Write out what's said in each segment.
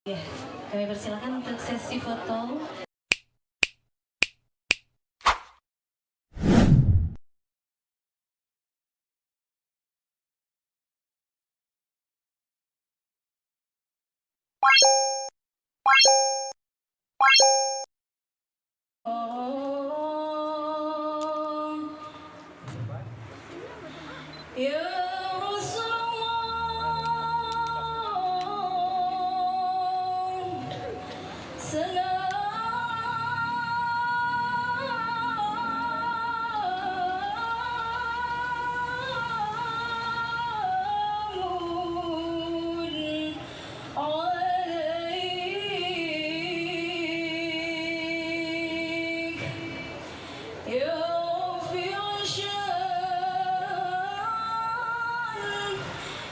Ya, kami persilakan untuk sesi foto. Oh. Ya Rasulullah, salamun alaik. يا رفيع الشان،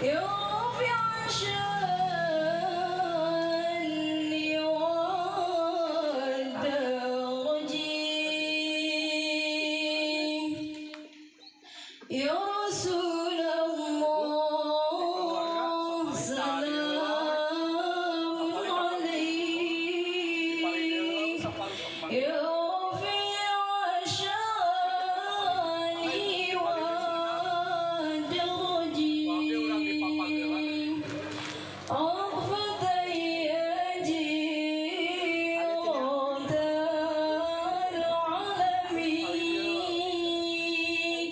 يا رفيع الشان والدرج، يا رسول الله سلام عليك، يا رفيع الشان والدرج، عطفة يا جيرة العالمين،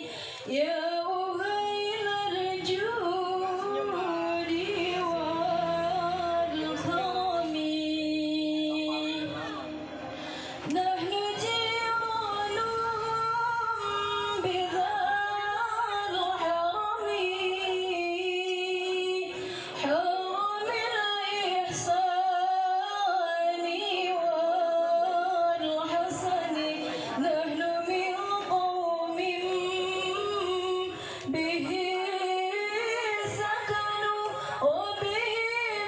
يا أهيل الجود والكرم، نحن جيران بذا الحرم، حرم الإحسان والحسن، نحن من قوم به سكنوا وبه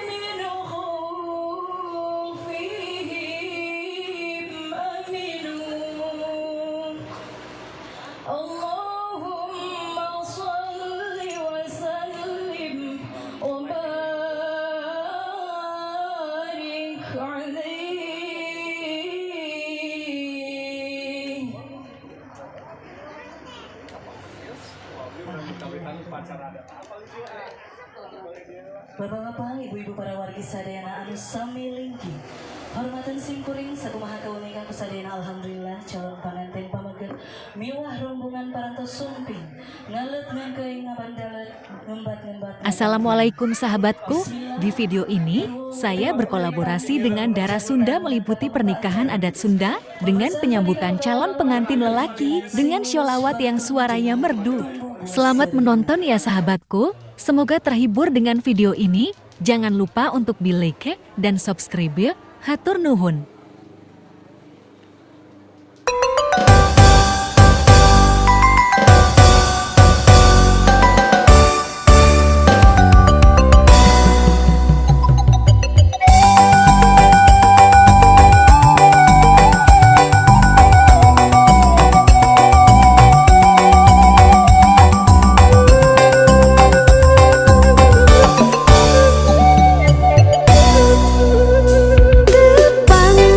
من خوفهم أمنوا. اللهم صل وسلم وبارك عليه. Bapak-bapak, ibu-ibu para wargi sadayana anu sami linggih. Hormatan simkuring sakumaha kauninga ku sadayana, alhamdulillah calon panganten pameget miwah rombongan parantos sumping ngalet ngangkeuing ngabandalet ngembat-ngembat. Assalamualaikum sahabatku, di video ini saya berkolaborasi dengan Dara Sunda meliputi pernikahan adat Sunda dengan penyambutan calon pengantin lelaki dengan sholawat yang suaranya merdu. Selamat menonton ya sahabatku, semoga terhibur dengan video ini. Jangan lupa untuk di like dan subscribe. Hatur nuhun. Tepang.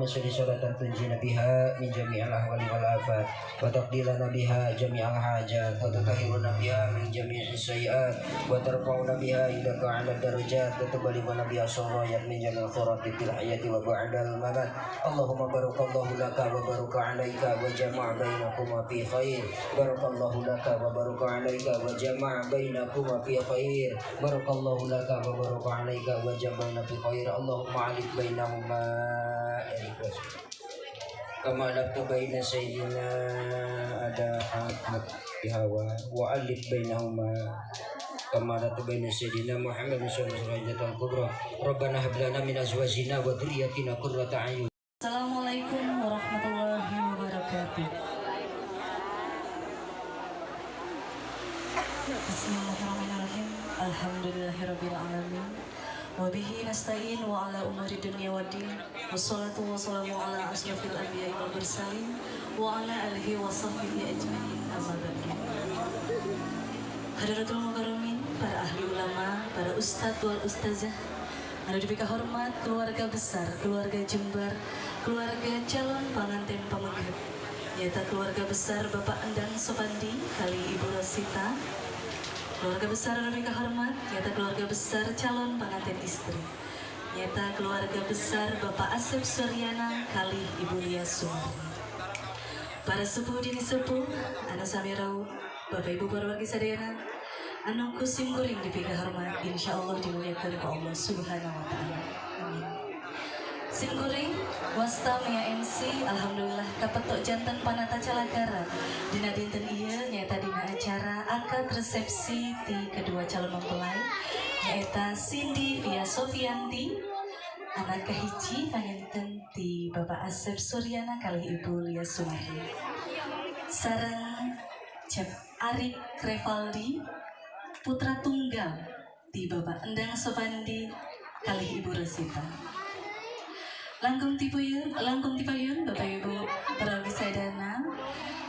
Allahumma sholli sholatan tunjina biha min jami'il ahwali wal afat wa taqdilana biha jami'al hajat wa tutahhiruna biha min jami'is sayyi'at wa tarfa'una biha indaka 'ala darajat wa tuballighuna biha sarayat min jami'il khairati fil hayati wa ba'dal mamat. Allahumma barakallahu laka wa baraka 'alaika wa jama'a bainakuma fi khair. Barakallahu laka wa baraka 'alaika wa jama'a bainakuma fi khair. Barakallahu laka wa baraka 'alaika wa jama'a fi khair. Allahumma 'alif bainahuma kama alafta baina sayyidina ada Ahmad bihawa wa alif bainahuma kama alafta baina sayyidina Muhammad sallallahu alaihi wasallam kubra. Rabbana hab lana min azwajina wa dhurriyyatina qurrata a'yun. Assalamualaikum warahmatullahi wabarakatuh. Bismillahirrahmanirrahim. Alhamdulillahirabbil alamin. Wa bihi nasta'in wa ala umuri dunya waddin. Wassalatu wassalamu ala asyrafil anbiya'i wal mursalin wa ala alihi wa sahbihi ajma'in. Amma ba'du. Hadratul mukarramin, para ahli ulama, para ustadz wal ustazah, anu dipika hormat keluarga besar, keluarga Jembar, keluarga calon panganten pameget, nyata keluarga besar Bapak Endang Sopandi kali Ibu Rosita. Keluarga besar anu dipika hormat, nyata keluarga besar calon pengantin istri, nyata keluarga besar Bapak Asep Suryana kali Ibu Lia Sumarni. Para sepuh dini sepuh, anu sami rauh, Bapak Ibu para wargi sadayana, anu kusim kuring dipika hormat, insyaallah dimuliakan ku Allah Subhanahu wa taala. Amin. Simkuring wasta Mia MC, alhamdulillah kapetok jantan panata calagara dina dinten ieu nyaeta dina acara akad resepsi ti kedua calon mempelai nyaeta Cindy via Sofianti anak kahiji panginten ti Bapak Asep Suryana kali Ibu Lia Sumarni sareng Cep Arik Revaldi putra tunggal ti Bapak Endang Sopandi kali Ibu Rosita. Langkung tipayun, Bapak Ibu para wisadana,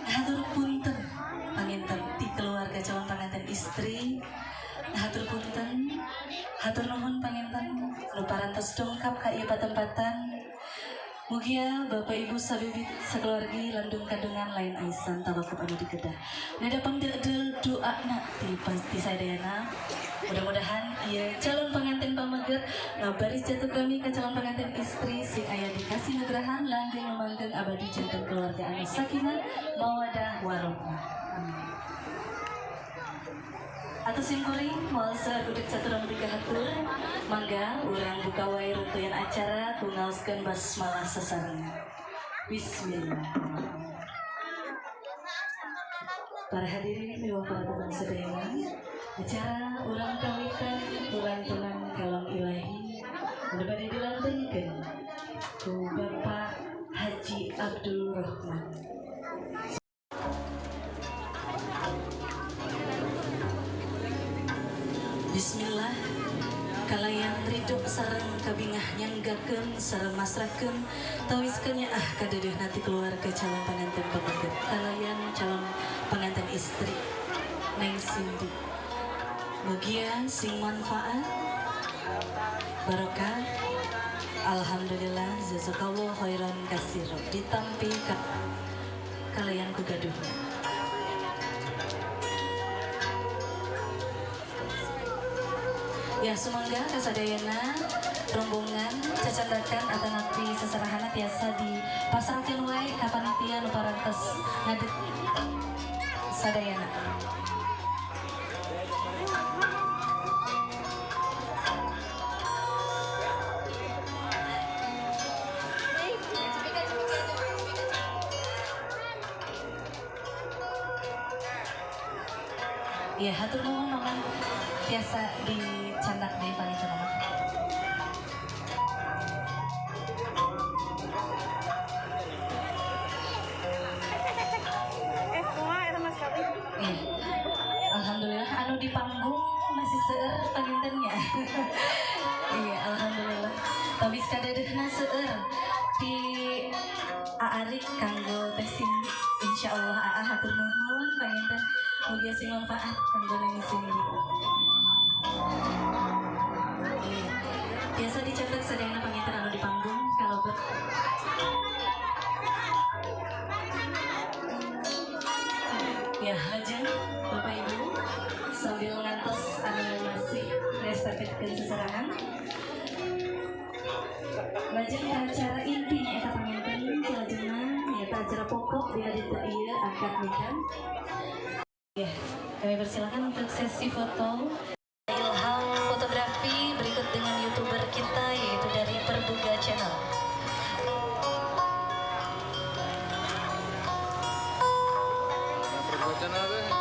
hatur punten panginten ti keluarga calon panganten istri, hatur punten, hatur nuhun panginten nu parantos dongkap ka ieu patempatan. Mugia Bapak Ibu sabibit sakeluargi landung kandungan lain aisan tawakup anu dikedah. Nada pangdeudel doana ti pasti sadayana. Mudah-mudahan ieu calon pengantin pameget ngabaris jatuh kami ke calon pengantin istri sing aya dikasih nugrahan langgeng lumanggeng abadi janten keluarga anu sakinah mawadah warahmah. Amin. Atau simkuring moal saeutik caturan hatur mangga urang buka wae runtuyan acara ku ngaoskeun basmalah sasarengan. Bismillah. Para hadirin miwah para teman sadayana, acara urang kawitan kulantunan kalam ilahi anu bade dilantunkeun ku Bapak Haji Abdul Rahman. Bismillah, kalayan ridho sareng kabingah nyanggakeun sareng masrahkeun tawis kenyaah kadeudeung nanti keluarga calon pengantin pameget kalayan calon pengantin istri Neng Cindy. Mugia sing manfaat barokah. Alhamdulillah jazakallahu khairan katsira ditampi ka kalayan ku gaduhna. Ya sumangga kasadayana rombongan cacandakan atanapi seserahanna tiasa di pasrahkeun wae ka panitia nu parantos ngadeg sadayana. Ya hatur nuhun mamang tiasa dicandak deui panginten mamang. Kumaha eta Mas Kapi? Alhamdulillah anu di panggung masih seueur pangintennya. Iya, alhamdulillah. Tapi sakadeudeuna seueur di Aarik kanggo Teh Cindy. Insyaallah aa hatur nuhun panginten. Mugia sing manfaat kanggo Neng Cindy. Iya. Biasa dicatat sadayana panginten anu di panggung kalau ber kanan. Lajeng acara inti nyaeta panginten salajengna nyaeta acara pokok dina dinten ieu akad nikah. Ya, kami persilakan untuk sesi foto. Ilham Fotografi berikut dengan YouTuber kita yaitu dari Perbuga Channel. Perbuga Channel.